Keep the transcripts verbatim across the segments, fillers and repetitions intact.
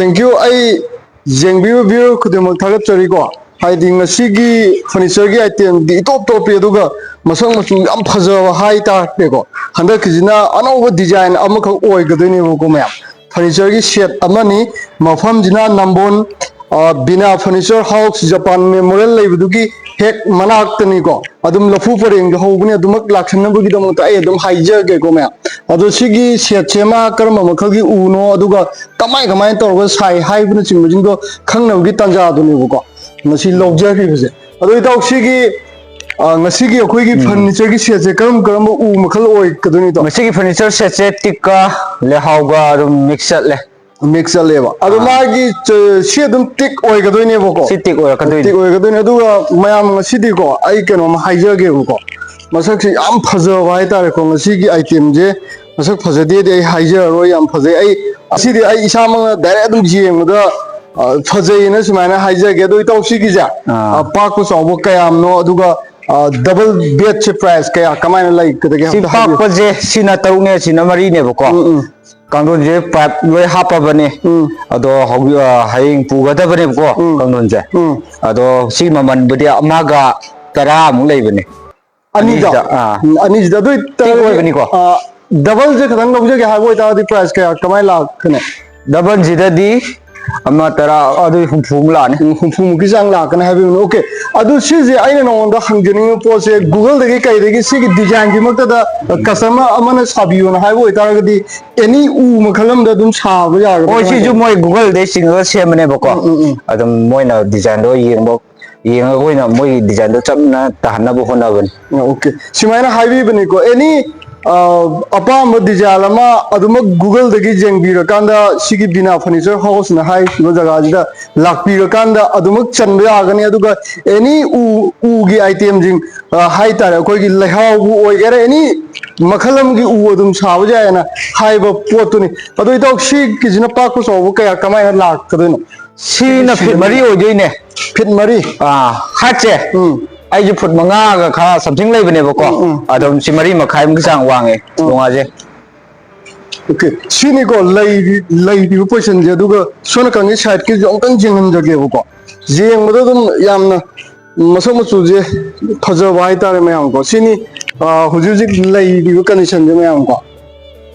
Thank you. ꯑꯩ ꯌꯦꯡꯕꯤꯕ viewer ꯈꯨꯗꯤꯡꯃꯛ ꯊꯥꯒꯠꯆꯔꯤꯀꯣ꯫ ꯍꯥꯏꯗꯤ ꯉꯁꯤꯒꯤ furniture ꯒꯤ item ꯗꯤ ꯏꯇꯣꯞ ꯇꯣꯞꯄꯤ, ꯑꯗꯨꯒ ꯃꯁꯛ ꯃꯆꯨ ꯌꯥꯝ ꯐꯖꯕ ꯍꯥꯏꯇꯥꯔꯦꯀꯣ꯫ ꯍꯟꯗꯛꯀꯤꯁꯤꯅ ꯑꯅꯧꯕ design ꯑꯃꯈꯛ ꯑꯣꯏꯒꯗꯣꯏꯅꯦꯕꯀꯣ ꯃꯌꯥꯝ꯫ Furniture ꯒꯤ set ꯑꯃꯅꯤ꯫ ꯃꯐꯝꯁꯤꯅ ꯅꯝꯕꯣꯜ, ꯑ, ꯕꯤꯅꯥ Furniture House Japan Memorial ꯂꯩꯕꯗꯨꯒꯤ ꯍꯦꯛ ꯃꯅꯥꯛꯇꯅꯤꯀꯣ꯫ ꯑꯗꯨꯝ ꯂꯐꯨ ꯄꯔꯦꯡꯗ ꯍꯧꯕꯅꯤ꯫ ꯑꯗꯨꯃꯛ ꯂꯥꯛꯁꯟꯅꯕꯒꯤꯗꯃꯛꯇ ꯑꯩ ꯑꯗꯨꯝ ꯍꯥꯏꯖꯔꯒꯦꯀꯣ ꯃꯌꯥꯝ꯫ ꯑꯗꯣ ꯁꯤꯒꯤ set ꯁꯦ ꯃꯥ ꯀꯔꯝꯕ ꯃꯈꯜꯒꯤ ꯎꯅꯣ, ꯑꯗꯨꯒ ꯀꯃꯥꯏ ꯀꯃꯥꯏꯅ ꯇꯧꯔꯒ ꯁꯥꯏ ꯍꯥꯏꯕꯅꯆꯤꯡꯕꯁꯤꯡꯗꯣ ꯈꯪꯅꯕꯒꯤ ꯇꯥꯟꯖꯥꯗꯨꯅꯦꯕꯀꯣ ꯉꯁꯤ ꯂꯧꯖꯈ꯭ꯔꯤꯕꯁꯦ꯫ ꯑꯗꯣ ꯏꯇꯥꯎ, ꯁꯤꯒꯤ, ꯑ, ꯉꯁꯤꯒꯤ ꯑꯩꯈꯣꯏꯒꯤ ꯎꯝ꯫ Furniture ꯒꯤ set ꯁꯦ ꯀꯔꯝ ꯀꯔꯝꯕ ꯎ ꯃꯈꯜ ꯑꯣꯏꯒꯗꯣꯏꯅꯣ ꯏꯇꯥꯎ? ꯃꯁꯤꯒꯤ furniture set ꯁꯦ ꯇꯤꯛꯀ ꯂꯩꯍꯥꯎꯒ ꯑꯗꯨꯝ mix ꯆꯠꯂꯦ꯫ Mix ꯆꯠꯂꯦꯕ꯫ ꯑꯗꯣ ꯑꯥ꯫ ꯃꯥꯒꯤ ꯆ-, ꯁꯤ ꯑꯗꯨꯝ ꯇꯤꯛ ꯑꯣꯏꯒꯗꯣꯏꯅꯦꯕꯀꯣ? ꯁꯤ ꯇꯤꯛ ꯑꯣꯏꯔꯛꯀꯗꯣꯏꯅꯤ꯫ ꯇꯤꯛ ꯑꯣꯏꯒꯗꯣꯏꯅꯦ꯫ ꯑꯗꯨꯒ ꯃꯌꯥꯝ ꯉꯁꯤꯗꯤꯀꯣ, ꯑꯩ ꯀꯩꯅꯣꯝ ꯍꯥꯏꯖꯒꯦꯕꯀꯣ꯫ ꯃꯁꯛꯁꯦ ꯌꯥꯝ ꯐꯖꯕ ꯍꯥꯏꯇꯥꯔꯦꯀꯣ꯫ ꯉꯁꯤꯒꯤ item ꯁꯦ ꯃꯁꯛ ꯐꯖꯗꯦꯗꯤ ꯑꯩ ꯍꯥꯏꯖꯔꯔꯣꯏ, ꯌꯥꯝ ꯐꯖꯩ꯫ ꯑꯩ ꯑꯁꯤꯗꯤ ꯑꯩ ꯏꯁꯥꯃꯛꯅ direct ꯑꯗꯨꯝ ꯌꯦꯡꯕꯗ, ꯑ, ꯐꯖꯩꯌꯦꯅ ꯁꯨꯃꯥꯏꯅ ꯍꯥꯏꯖꯒꯦ꯫ ꯑꯗꯣ ꯏꯇꯥꯎ, ꯁꯤꯒꯤꯁꯦ, ꯑꯥ꯫ ꯑ, ꯄꯥꯛꯄ ꯆꯥꯎꯕ ꯀꯌꯥꯝꯅꯣ, ꯑꯗꯨꯒ, ꯑ, double bed ꯁꯦ price ꯀꯌꯥ ꯀꯃꯥꯏꯅ ꯂꯩꯒꯗꯒꯦ ꯁꯤ ꯑꯝꯇ ꯍꯥꯏꯕꯤꯌꯨ꯫ ꯄꯥꯛꯄꯁꯦ ꯁꯤꯅ ꯇꯔꯨꯛꯅꯦ, ꯁꯤꯅ ꯃꯔꯤꯅꯦꯕꯀꯣ꯫ ꯎꯝ, ꯎꯝ꯫ ꯀꯥꯡꯊꯣꯟꯁꯦ pipe ꯂꯣꯏ ꯍꯥꯞꯄꯕꯅꯦ꯫ ꯎꯝ꯫ ꯑꯗꯣ ꯍꯧꯖꯤꯛ, ꯑ, ꯍꯌꯦꯡ ꯄꯨꯒꯗꯕꯅꯦꯕꯀꯣ, ꯎꯝ꯫ ꯀꯥꯡꯊꯣꯟꯁꯦ꯫ ꯎꯝ꯫ ꯑꯗꯣ ꯁꯤ ꯃꯃꯜꯕꯨꯗꯤ ꯑꯃꯒ ꯇꯔꯥꯃꯨꯛ ꯂꯩꯕꯅꯦ꯫ ꯑꯅꯤꯗ? ꯑꯅꯤꯁꯤꯗ, ꯑꯥ꯫ ꯎꯝ, ꯑꯅꯤꯁꯤꯗ꯫ ꯑꯗꯨ ꯑꯣꯏꯇꯥꯔꯗꯤ, ꯇꯤꯛ ꯑꯣꯏꯕꯅꯤꯀꯣ꯫ ꯑ, double ꯁꯦ ꯈꯇꯪ ꯂꯧꯖꯒꯦ ꯍꯥꯏꯕ ꯑꯣꯏꯇꯥꯔꯗꯤ price ꯀꯌꯥ ꯀꯃꯥꯏꯅ ꯂꯥꯛꯀꯅꯤ? Double ꯁꯤꯗꯗꯤ ꯑꯃ ꯇꯔꯥ, ꯑꯗꯨ ꯍꯨꯝꯐꯨꯃꯨꯛ ꯂꯥꯛꯑꯅꯤ꯫ ꯎꯝ, ꯍꯨꯝꯐꯨꯃꯨꯛꯀꯤ ꯆꯥꯡ ꯂꯥꯛꯀꯅꯤ ꯍꯥꯏꯕꯤꯕꯅꯦ꯫ Okay, ꯑꯗꯨ ꯁꯤꯁꯦ ꯑꯩꯅ ꯅꯉꯣꯟꯗ ꯍꯪꯖꯅꯤꯡꯕ ꯄꯣꯠꯁꯦ, Google ꯗꯒꯤ ꯀꯩꯗꯒꯤ ꯁꯤꯒꯤ design ꯁꯤꯃꯛꯇꯗ, ꯑ, customer ꯑꯃꯅ ꯁꯥꯕꯤꯌꯣꯅ ꯍꯥꯏꯕ ꯑꯣꯏꯇꯥꯔꯒꯗꯤ, any ꯎ ꯃꯈꯜ ꯑꯃꯗ ꯑꯗꯨꯝ ꯁꯥꯕ ꯌꯥꯒꯗ꯭ꯔꯥ? ꯍꯣꯏ, ꯀꯃꯥꯏꯅ ꯁꯤꯁꯨ ꯇꯧꯕ? ꯃꯣꯏ Google ꯗꯩ ꯆꯤꯡꯉꯒ ꯁꯦꯝꯕꯅꯦꯕꯀꯣ꯫ ꯎꯝ, ꯎꯝ, ꯎꯝ꯫ ꯑꯗꯨꯝ ꯃꯣꯏꯅ design ꯗꯣ ꯌꯦꯡꯕ, ꯌꯦꯡꯉꯒ ꯑꯩꯈꯣꯏꯅ ꯃꯣꯏꯒꯤ design ꯗꯣ ꯆꯞꯅ ꯇꯥꯍꯟꯅꯕ ꯍꯣꯠꯅꯕꯅꯤ꯫ ꯑ, okay. ꯁꯨꯃꯥꯏꯅ ꯍꯥꯏꯕꯤꯕꯅꯤꯀꯣ, any, ꯑ, ꯑꯄꯥꯝꯕ design ꯑꯃ ꯑꯗꯨꯃꯛ Google ꯗꯒꯤ ꯌꯦꯡꯕꯤꯔꯀꯥꯟꯗ, ꯁꯤꯒꯤ ꯕꯤꯅꯥ Furniture House ꯅ ꯍꯥꯏꯔꯤꯕ ꯖꯒꯥꯁꯤꯗ ꯂꯥꯛꯄꯤꯔꯀꯥꯟꯗ ꯑꯗꯨꯃꯛ ꯆꯟꯕ ꯌꯥꯒꯅꯤ꯫ ꯑꯗꯨꯒ any ꯎ, ꯎꯒꯤ item ꯁꯤꯡ, ꯑ, ꯍꯥꯏꯇꯥꯔꯦ, ꯑꯩꯈꯣꯏꯒꯤ ꯂꯩꯍꯥꯎꯕꯨ ꯑꯣꯏꯒꯦꯔꯥ, any ꯃꯈꯜ ꯑꯃꯒꯤ ꯎ ꯑꯗꯨꯝ ꯁꯥꯕ ꯌꯥꯏꯌꯦꯅ ꯍꯥꯏꯕ ꯄꯣꯠꯇꯨꯅꯤ꯫ ꯑꯗꯣ ꯏꯇꯥꯎ, ꯁꯤꯒꯤꯁꯤꯅ ꯄꯥꯛꯄ ꯆꯥꯎꯕ ꯀꯌꯥ ꯀꯃꯥꯏꯅ ꯂꯥꯛꯀꯗꯣꯏꯅꯣ? ꯁꯤꯅ feet ꯃꯔꯤ ꯑꯣꯏꯗꯣꯏꯅꯦ꯫ Feet ꯃꯔꯤ? ꯑꯥ, height ꯁꯦ꯫ ꯎꯝ꯫ ꯑꯩꯁꯦ foot ꯃꯉꯥꯒ ꯈꯔ something ꯂꯩꯕꯅꯦꯕꯀꯣ꯫ ꯎꯝ, ꯎꯝ꯫ ꯑꯗꯨꯝ ꯁꯤ ꯃꯔꯤ ꯃꯈꯥꯏꯃꯨꯛꯀꯤ ꯆꯥꯡ ꯋꯥꯡꯉꯦ, ꯎꯝ꯫ ꯇꯣꯉꯥꯁꯦ꯫ ꯑꯣꯀꯦ, ꯁꯤꯅꯤꯀꯣ ꯂꯩꯔꯤ-, ꯂꯩꯔꯤꯕ ꯄꯣꯖꯤꯁꯟꯁꯦ꯫ ꯑꯗꯨꯒ ꯁꯣꯝ ꯅꯥꯀꯟꯒꯤ ꯁꯥꯏꯠꯀꯤꯁꯨ ꯑꯃꯨꯛꯇꯪ ꯌꯦꯡꯍꯟꯖꯒꯦꯕꯀꯣ꯫ ꯌꯦꯡꯕꯗ ꯑꯗꯨꯝ ꯌꯥꯝꯅ ꯃꯁꯛ ꯃꯆꯨꯁꯦ ꯐꯖꯕ ꯍꯥꯏꯇꯥꯔꯦ ꯃꯌꯥꯝ ꯀꯣ꯫ ꯁꯤꯅꯤ, ꯑ, ꯍꯧꯖꯤꯛ ꯍꯧꯖꯤꯛ ꯂꯩꯔꯤꯕ ꯀꯟꯗꯤꯁꯟꯁꯦ ꯃꯌꯥꯝ ꯀꯣ꯫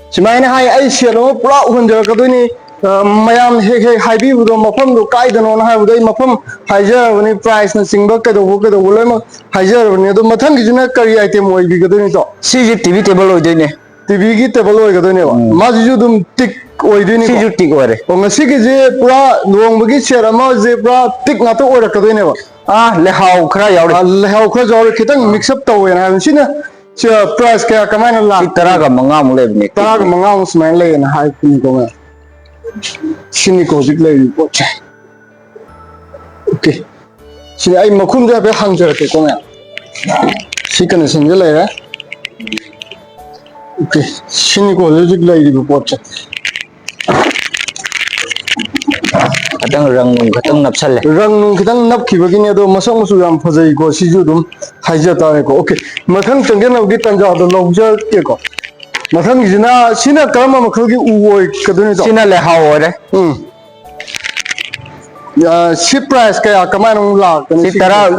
ꯁꯨꯃꯥꯏꯅ ꯍꯥꯏ, ꯑꯩ ꯁꯦꯠ ꯑꯃ ꯄꯨꯔꯥ ꯎꯍꯟꯖꯔꯛꯀꯗꯣꯏꯅꯤ꯫ ꯑ, ꯃꯌꯥꯝ ꯍꯦꯛ ꯍꯦꯛ ꯍꯥꯏꯕꯤꯕꯗꯣ, ꯃꯐꯝꯗꯣ ꯀꯥꯏꯗꯅꯣꯅ ꯍꯥꯏꯕꯗꯣ ꯑꯩ ꯃꯐꯝ ꯍꯥꯏꯖꯔꯕꯅꯤ, ꯄ꯭ꯔꯥꯏꯁꯅꯆꯤꯡꯕ ꯀꯩꯗꯧꯕ ꯀꯩꯗꯧꯕ ꯂꯣꯏꯅꯃꯛ ꯍꯥꯏꯖꯔꯕꯅꯤ꯫ ꯑꯗꯣ ꯃꯊꯪꯒꯤꯁꯤꯅ ꯀꯔꯤ ꯑꯥꯏꯇꯦꯝ ꯑꯣꯏꯕꯤꯒꯗꯣꯏꯅꯣ ꯏꯇꯥꯎ? ꯁꯤꯁꯦ ꯇꯤ ꯚꯤ ꯇꯦꯕꯜ ꯑꯣꯏꯗꯣꯏꯅꯦ꯫ ꯇꯤ ꯚꯤꯒꯤ ꯇꯦꯕꯜ ꯑꯣꯏꯒꯗꯣꯏꯅꯦꯕ꯫ ꯎꯝ꯫ ꯃꯥꯁꯤꯁꯨ ꯑꯗꯨꯝ ꯇꯤꯛ ꯑꯣꯏꯗꯣꯏꯅꯤꯀꯣ꯫ ꯁꯤꯁꯨ ꯇꯤꯛ ꯑꯣꯏꯔꯦ꯫ ꯑꯣ, ꯉꯁꯤꯒꯤꯁꯦ ꯄꯨꯔꯥ ꯂꯨꯍꯣꯡꯕꯒꯤ ꯁꯦꯠ ꯑꯃꯁꯦ ꯄꯨꯔꯥ ꯇꯤꯛ ꯉꯥꯛꯇ ꯑꯣꯏꯔꯛꯀꯗꯣꯏꯅꯦꯕ꯫ ꯑꯥ, ꯂꯩꯍꯥꯎ ꯈꯔ ꯌꯥꯎꯔꯤ꯫ ꯑꯥ, ꯂꯩꯍꯥꯎ ꯈꯔ ꯌꯥꯎꯔꯤ, ꯈꯤꯇꯪ ꯃꯤꯛꯁ ꯑꯞ ꯇꯧꯋꯦꯅ ꯍꯥꯏꯕꯅꯤ꯫ ꯁꯤꯅ, ꯁꯤ, ꯄ꯭ꯔꯥꯏꯁ ꯀꯌꯥ ꯀꯃꯥꯏꯅ ꯁꯤ ꯂꯥꯛꯀꯅꯤ? ꯇꯔꯥꯒ ꯃꯉꯥꯃꯨꯛ ꯂꯩꯕꯅꯦ꯫ ꯇꯔꯥꯒ ꯃꯉꯥꯃꯨꯛ ꯁꯨꯃꯥꯏꯅ ꯂꯩꯌꯦꯅ ꯍꯥꯏꯕꯅꯤꯀꯣ ꯃꯌꯥꯝ꯫ ꯁꯤꯅꯤꯀꯣ ꯍꯧꯖꯤꯛ ꯂꯩꯔꯤꯕ ꯄꯣꯠꯁꯦ꯫ ꯑꯣꯀꯦ꯫ ꯁꯤ ꯑꯩ ꯃꯈꯨꯝꯁꯦ ꯍꯥꯏꯐꯦꯠ ꯍꯥꯡꯖꯔꯛꯀꯦꯀꯣ ꯃꯌꯥꯝ꯫ ꯁꯤ ꯀꯟꯗꯤꯁꯟꯁꯦ ꯂꯩꯔꯦ꯫ ꯑꯣꯀꯦ꯫ ꯁꯤꯅꯤꯀꯣ ꯍꯧꯖꯤꯛ ꯍꯧꯖꯤꯛ ꯂꯩꯔꯤꯕ ꯄꯣꯠꯁꯦ꯫ ꯈꯤꯇꯪ ꯔꯪ ꯅꯨꯡ ꯈꯤꯇꯪ ꯅꯞꯁꯜꯂꯦ꯫ ꯔꯪ ꯅꯨꯡ ꯈꯤꯇꯪ ꯅꯞꯈꯤꯕꯒꯤꯅꯦ, ꯑꯗꯣ ꯃꯁꯛ ꯃꯆꯨ ꯌꯥꯝ ꯐꯖꯩꯀꯣ꯫ ꯁꯤꯁꯨ ꯑꯗꯨꯝ ꯍꯥꯏꯖ ꯇꯥꯔꯦꯀꯣ꯫ ꯑꯣꯀꯦ꯫ ꯃꯊꯪ ꯆꯪꯖꯅꯕꯒꯤ ꯇꯥꯟꯖꯥꯗꯣ ꯂꯧꯖꯔꯛꯀꯦꯀꯣ꯫ ꯃꯊꯪꯒꯤꯁꯤꯅ, ꯁꯤꯅ ꯀꯔꯝꯕ ꯃꯈꯜꯒꯤ ꯎ ꯑꯣꯏꯒꯗꯣꯏꯅꯣ ꯏꯇꯥꯎ? ꯁꯤꯅ ꯂꯩꯍꯥꯎ ꯑꯣꯏꯔꯦ꯫ ꯎꯝ꯫ ꯑ, ꯁꯤ ꯄ꯭ꯔꯥꯏꯁ ꯀꯌꯥ, ꯀꯃꯥꯏꯅ ꯑꯃꯨꯛ ꯂꯥꯛꯀꯅꯤ? ꯁꯤ ꯁꯤ ꯇꯔꯥ,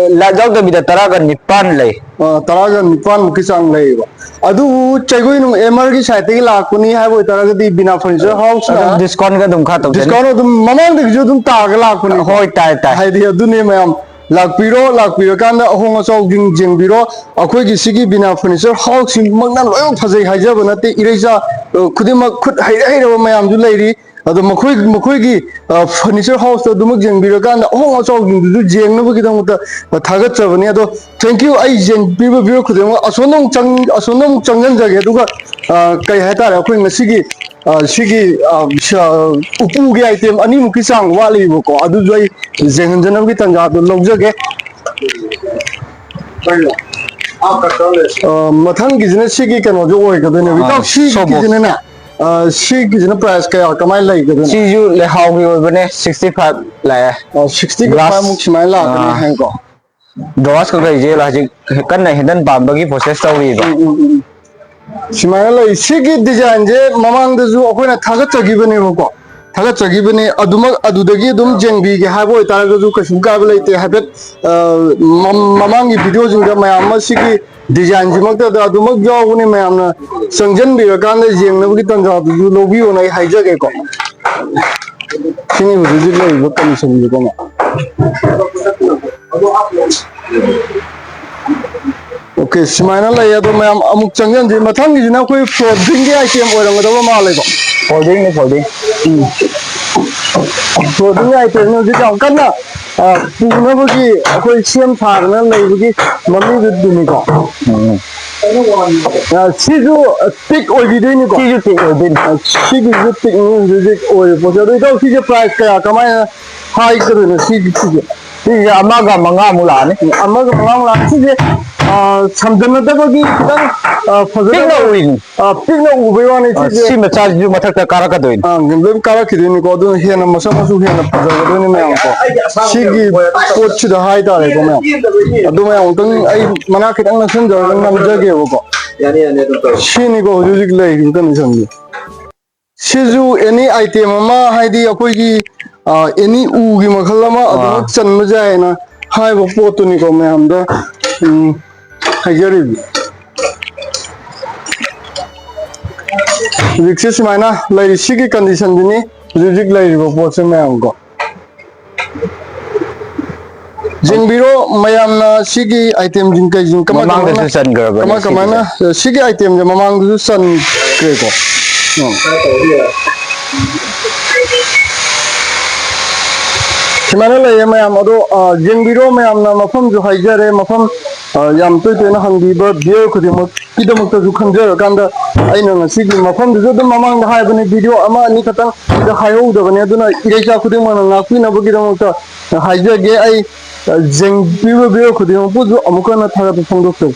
ꯂꯥꯏꯠ ꯌꯥꯎꯗꯕꯤꯗ ꯇꯔꯥꯒ ꯅꯤꯄꯥꯟ ꯂꯩ꯫ ꯑ, ꯇꯔꯥꯒ ꯅꯤꯄꯥꯟꯃꯨꯛꯀꯤ ꯆꯥꯡ ꯂꯩꯌꯦꯕ꯫ ꯑꯗꯨꯕꯨ ꯆꯩꯒꯣꯏꯅꯨꯡ ꯑꯦꯝ ꯑꯥꯔꯒꯤ ꯁꯥꯏꯠꯇꯒꯤ ꯂꯥꯛꯄꯅꯤ ꯍꯥꯏꯕ ꯑꯣꯏꯇꯥꯔꯒꯗꯤ ꯕꯤꯅꯥ ꯐꯔꯅꯤꯆꯔ ꯍꯥꯎꯁꯅ ꯑꯗꯨꯝ ꯗꯤꯁꯀꯥꯎꯟꯒ ꯑꯗꯨꯝ ꯈꯔ ꯇꯧꯖꯅꯤ꯫ ꯗꯤꯁꯀꯥꯎꯟ ꯑꯗꯨꯝ ꯃꯃꯥꯡꯗꯒꯤꯁꯨ ꯑꯗꯨꯝ ꯇꯥꯔꯒ ꯂꯥꯛꯄꯅꯤ꯫ ꯍꯣꯏ, ꯇꯥꯏ, ꯇꯥꯏ꯫ ꯍꯥꯏꯗꯤ ꯑꯗꯨꯅꯦ ꯃꯌꯥꯝ, ꯂꯥꯛꯄꯤꯔꯣ, ꯂꯥꯛꯄꯤꯔꯀꯥꯟꯗ ꯑꯍꯣꯡ ꯑꯆꯥꯎꯁꯤꯡ ꯌꯦꯡꯕꯤꯔꯣ꯫ ꯑꯩꯈꯣꯏꯒꯤ ꯁꯤꯒꯤ ꯕꯤꯅꯥ ꯐꯔꯅꯤꯆꯔ ꯍꯥꯎꯁꯁꯤꯃꯛꯅ ꯂꯣꯏꯅꯃꯛ ꯐꯖꯩ ꯍꯥꯏꯖꯕ ꯅꯠꯇꯦ, ꯏꯔꯩꯆꯥ, ꯑ, ꯈꯨꯗꯤꯡꯃꯛ ꯈꯨꯠ ꯍꯩꯔ ꯍꯩꯔꯕ ꯃꯌꯥꯝꯁꯨ ꯂꯩꯔꯤ꯫ ꯑꯗꯣ ꯃꯈꯣꯏ, ꯃꯈꯣꯏꯒꯤ, ꯑ, ꯐꯔꯅꯤꯆꯔ ꯍꯥꯎꯁꯇꯣ ꯑꯗꯨꯃꯛ ꯌꯦꯡꯕꯤꯔꯀꯥꯟꯗ ꯑꯍꯣꯡ ꯑꯆꯥꯎꯁꯤꯡꯗꯨꯁꯨ ꯌꯦꯡꯅꯕꯒꯤꯗꯃꯛꯇ, ꯑ, ꯊꯥꯒꯠꯆꯕꯅꯤ꯫ ꯑꯗꯣ thank you, ꯑꯩ ꯌꯦꯡꯕꯤꯕ viewer ꯈꯨꯗꯤꯡꯃꯛ ꯑꯁꯣꯝꯗ ꯑꯃꯨꯛ ꯆꯪ-, ꯑꯁꯣꯝꯗ ꯑꯃꯨꯛ ꯆꯪꯁꯤꯟꯖꯒꯦ꯫ ꯑꯗꯨꯒ, ꯑ, ꯀꯩ ꯍꯥꯏꯇꯥꯔꯦ, ꯑꯩꯈꯣꯏ ꯉꯁꯤꯒꯤ, ꯑ, ꯁꯤꯒꯤ, ꯑ, ꯁ-, ꯎꯄꯨꯒꯤ ꯑꯥꯏꯇꯦꯝ ꯑꯅꯤꯃꯨꯛꯀꯤ ꯆꯥꯡ ꯋꯥꯠꯂꯤꯕꯀꯣ, ꯑꯗꯨꯁꯨ ꯑꯩ ꯌꯦꯡꯍꯟꯖꯅꯕꯒꯤ ꯇꯥꯟꯖꯥꯗꯣ ꯂꯧꯖꯒꯦ꯫ ꯑ, ꯃꯊꯪꯒꯤꯁꯤꯅ ꯁꯤꯒꯤ ꯀꯩꯅꯣꯁꯦ ꯑꯣꯏꯒꯗꯣꯏꯅꯦꯕ꯫ ꯑꯥ, ꯏꯇꯥꯎ, ꯁꯣꯕꯣ꯫ ꯁꯤꯒꯤꯁꯤꯅꯅꯦ, ꯑ, ꯁꯤꯒꯤꯁꯤꯅ ꯄ꯭ꯔꯥꯏꯁ ꯀꯌꯥ ꯀꯃꯥꯏꯅ ꯂꯩꯒꯗꯣꯏꯅꯣ? ꯁꯤꯁꯨ ꯂꯩꯍꯥꯎꯒꯤ ꯑꯣꯏꯕꯅꯦ, ꯁꯤꯛꯁꯇꯤ ꯐꯥꯏꯚ ꯂꯥꯛꯑꯦ꯫ ꯑ, ꯁꯤꯛꯁꯇꯤꯒ ꯒ꯭ꯂꯥꯁ꯫ ꯐꯥꯏꯚꯃꯨꯛ ꯁꯨꯃꯥꯏꯅ ꯂꯥꯛꯀꯅꯤ ꯑꯥ꯫ ꯍꯥꯏꯀꯣ꯫ ꯗ꯭ꯔꯣꯋꯥꯁ ꯀꯩꯀꯩꯁꯦ ꯍꯧꯖꯤꯛ ꯀꯟꯅ ꯍꯦꯟꯗꯟ ꯄꯥꯝꯕꯒꯤ ꯄ꯭ꯔꯣꯁꯦꯁ ꯇꯧꯔꯤꯕ꯫ ꯎꯝ, ꯎꯝ, ꯎꯝ, ꯎꯝ꯫ ꯁꯨꯃꯥꯏꯅ ꯂꯩ꯫ ꯁꯤꯒꯤ ꯗꯤꯖꯥꯏꯟꯁꯦ ꯃꯃꯥꯡꯗꯁꯨ ꯑꯩꯈꯣꯏꯅ ꯊꯥꯒꯠꯆꯈꯤꯕꯅꯦꯕꯀꯣ, ꯊꯥꯒꯠꯆꯈꯤꯕꯅꯤ꯫ ꯑꯗꯨꯃꯛ ꯑꯗꯨꯗꯒꯤ ꯑꯗꯨꯝ ꯌꯦꯡꯕꯤꯒꯦ ꯍꯥꯏꯕ ꯑꯣꯏꯇꯥꯔꯒꯁꯨ ꯀꯩꯁꯨꯝ ꯀꯥꯏꯕ ꯂꯩꯇꯦ꯫ ꯍꯥꯏꯐꯦꯠ, ꯑ, ꯃꯃꯥꯡꯒꯤ ꯚꯤꯗꯤꯑꯣꯁꯤꯡꯗ ꯃꯌꯥꯝ ꯑꯃ ꯁꯤꯒꯤ ꯗꯤꯖꯥꯏꯟꯁꯤꯃꯛꯇꯗ ꯑꯗꯨꯃꯛ ꯌꯥꯎꯕꯅꯤ꯫ ꯃꯌꯥꯝꯅ ꯆꯪꯁꯤꯟꯕꯤꯔꯀꯥꯟꯗ ꯌꯦꯡꯅꯕꯒꯤ ꯇꯥꯟꯖꯥꯗꯨꯁꯨ ꯂꯧꯕꯤꯌꯣꯅ ꯑꯩ ꯍꯥꯏꯖꯒꯦꯀꯣ꯫ ꯁꯤꯅꯤ ꯍꯧꯖꯤꯛ ꯍꯧꯖꯤꯛ ꯂꯩꯔꯤꯕ ꯀꯟꯗꯤꯁꯟꯁꯤꯀꯣ꯫ ꯑꯣꯀꯦ, ꯁꯨꯃꯥꯏꯅ ꯂꯩ꯫ ꯑꯗꯣ ꯃꯌꯥꯝ ꯑꯃꯨꯛ ꯆꯪꯁꯤꯟꯁꯤ꯫ ꯃꯊꯪꯒꯤꯁꯤꯅ ꯑꯩꯈꯣꯏ ꯐꯣꯜꯗꯤꯡꯒꯤ ꯑꯥꯏꯇꯦꯝ ꯑꯣꯏꯔꯝꯒꯗꯕ ꯃꯥꯜꯂꯦꯀꯣ꯫ ꯐꯣꯜꯗꯤꯡꯅꯤ, ꯐꯣꯜꯗꯤꯡ꯫ ꯎꯝ꯫ ꯐꯣꯜꯗꯤꯡꯒꯤ ꯑꯥꯏꯇꯦꯝꯅꯤ ꯍꯧꯖꯤꯛ ꯌꯥꯝ ꯀꯟꯅ, ꯑ, ꯄꯨꯅꯕꯒꯤ ꯑꯩꯈꯣꯏ ꯁꯦꯝ ꯁꯥꯗꯅ ꯂꯩꯕꯒꯤ ꯃꯃꯤꯡꯗꯨꯅꯤꯀꯣ꯫ ꯎꯝ꯫ ꯑ, ꯁꯤꯁꯨ ꯇꯤꯛ ꯑꯣꯏꯕꯤꯗꯣꯏꯅꯤꯀꯣ꯫ ꯁꯤꯁꯨ ꯇꯤꯛ ꯑꯣꯏꯗꯣꯏꯅꯤ꯫ ꯑ, ꯁꯤꯒꯤꯁꯨ ꯇꯤꯛꯅꯤ ꯍꯧꯖꯤꯛ ꯍꯧꯖꯤꯛ ꯑꯣꯏꯔꯤꯕ ꯄꯣꯠꯁꯦ꯫ ꯑꯗꯣ ꯏꯇꯥꯎ, ꯁꯤꯁꯦ ꯄ꯭ꯔꯥꯏꯁ ꯀꯌꯥ, ꯀꯃꯥꯏꯅ ꯍꯥꯏꯒꯗꯣꯏꯅꯣ ꯁꯤꯒꯤ, ꯁꯤꯁꯦ? ꯁꯤꯁꯦ ꯑꯃꯒ ꯃꯉꯥꯃꯨꯛ ꯂꯥꯛꯑꯅꯤ꯫ ꯑꯃꯒ ꯃꯉꯥꯃꯨꯛ ꯂꯥꯛꯑꯅꯤ꯫ ꯁꯤꯁꯦ, ꯑ, ꯁꯝꯖꯟꯅꯗꯕꯒꯤ ꯈꯤꯇꯪ, ꯑ, ꯐꯖꯅꯕ, ꯄꯤꯛꯅ ꯎꯏꯅꯤ꯫ ꯑ, ꯄꯤꯛꯅ ꯎꯕꯩ ꯋꯥꯅꯤ꯫ ꯑ, ꯁꯤꯁꯦ ꯁꯤ ꯃꯆꯥꯁꯤꯁꯨ ꯃꯊꯛꯇ ꯀꯥꯔꯛꯀꯗꯣꯏꯅꯤ꯫ ꯑ, ꯂꯣꯏ ꯀꯥꯔꯛꯈꯤꯗꯣꯏꯅꯤꯀꯣ꯫ ꯑꯗꯨꯅ ꯍꯦꯟꯅ ꯃꯁꯛ ꯃꯆꯨ ꯍꯦꯟꯅ ꯐꯖꯒꯗꯣꯏꯅꯤ ꯃꯌꯥꯝꯀꯣ꯫ ꯁꯤꯒꯤ ꯄꯣꯠꯁꯤꯗ ꯍꯥꯏꯇꯥꯔꯦꯀꯣ ꯃꯌꯥꯝ꯫ ꯑꯗꯨ ꯃꯌꯥꯝ ꯑꯃꯨꯛꯇꯪ ꯑꯩ ꯃꯅꯥꯛ ꯈꯤꯇꯪ ꯅꯛꯁꯤꯟꯖꯔꯒ ꯅꯝꯖꯒꯦꯕꯀꯣ꯫ ꯁꯤꯅꯤꯀꯣ ꯍꯧꯖꯤꯛ ꯍꯧꯖꯤꯛ ꯂꯩꯔꯤꯕ ꯀꯟꯗꯤꯁꯟꯁꯦ꯫ ꯁꯤꯁꯨ ꯑꯦꯅꯤ ꯑꯥꯏꯇꯦꯝ ꯑꯃ, ꯍꯥꯏꯗꯤ ꯑꯩꯈꯣꯏꯒꯤ, ꯑ, ꯑꯦꯅꯤ ꯎꯒꯤ ꯃꯈꯜ ꯑꯃ ꯑꯥ꯫ ꯑꯗꯨꯃꯛ ꯆꯟꯕ ꯌꯥꯏꯅ ꯍꯥꯏꯕ ꯄꯣꯠꯇꯨꯅꯤꯀꯣ ꯃꯌꯥꯝꯗ, ꯎꯝ, ꯍꯥꯏꯖꯔꯤꯕ꯫ ꯍꯧꯖꯤꯛꯁꯦ ꯁꯨꯃꯥꯏꯅ ꯂꯩꯔꯤ, ꯁꯤꯒꯤ ꯀꯟꯗꯤꯁꯟꯁꯤꯅꯤ ꯍꯧꯖꯤꯛ ꯍꯧꯖꯤꯛ ꯂꯩꯔꯤꯕ ꯄꯣꯠꯁꯦ ꯃꯌꯥꯝ ꯀꯣ꯫ ꯌꯦꯡꯕꯤꯔꯣ ꯃꯌꯥꯝꯅ ꯁꯤꯒꯤ ꯑꯥꯏꯇꯦꯝꯁꯤꯡ ꯀꯩꯁꯤꯡ ꯀꯃꯥꯏ ꯃꯃꯥꯡꯗꯁꯨ ꯀꯃꯥꯏꯅ, ꯆꯟꯈ꯭ꯔꯕꯅꯦ ꯀꯃꯥꯏ ꯁꯤꯒꯤꯁꯦ꯫ ꯀꯃꯥꯏꯅ, ꯁꯤꯒꯤ ꯑꯥꯏꯇꯦꯝꯁꯦ ꯃꯃꯥꯡꯗꯁꯨ ꯆꯟꯈ꯭ꯔꯦꯀꯣ꯫ ꯎꯝ꯫ ꯁꯨꯃꯥꯏꯅ ꯂꯩꯌꯦ ꯃꯌꯥꯝ꯫ ꯑꯗꯣ, ꯑ, ꯌꯦꯡꯕꯤꯔꯣ ꯃꯌꯥꯝꯅ, ꯃꯐꯝꯁꯨ ꯍꯥꯏꯖꯔꯦ, ꯃꯐꯝ, ꯑ, ꯌꯥꯝ ꯇꯣꯏ ꯇꯣꯏꯅ ꯍꯪꯕꯤꯕ viewer ꯈꯨꯗꯤꯡꯃꯛꯀꯤꯗꯃꯛꯇꯁꯨ ꯈꯪꯖꯔꯀꯥꯟꯗ ꯑꯩꯅ ꯉꯁꯤꯒꯤ ꯃꯐꯝꯗꯨꯁꯨ ꯑꯗꯨꯝ ꯃꯃꯥꯡꯗ ꯍꯥꯏꯕꯅꯤ, ꯚꯤꯗꯤꯑꯣ ꯑꯃ ꯑꯅꯤ ꯈꯛꯇꯪ ꯁꯤꯗ ꯍꯥꯏꯍꯧꯗꯕꯅꯤ꯫ ꯑꯗꯨꯅ ꯏꯔꯩꯆꯥ ꯈꯨꯗꯤꯡꯃꯛꯅ ꯉꯥꯛꯄꯤꯅꯕꯒꯤꯗꯃꯛꯇ ꯍꯥꯏꯖꯒꯦ꯫ ꯑꯩ, ꯑ, ꯌꯦꯡꯕꯤꯕ viewer ꯈꯨꯗꯤꯡꯃꯛꯄꯨꯁꯨ ꯑꯃꯨꯛ ꯍꯟꯅ ꯊꯥꯒꯠꯄ ꯐꯣꯡꯗꯣꯛꯆꯔꯤ꯫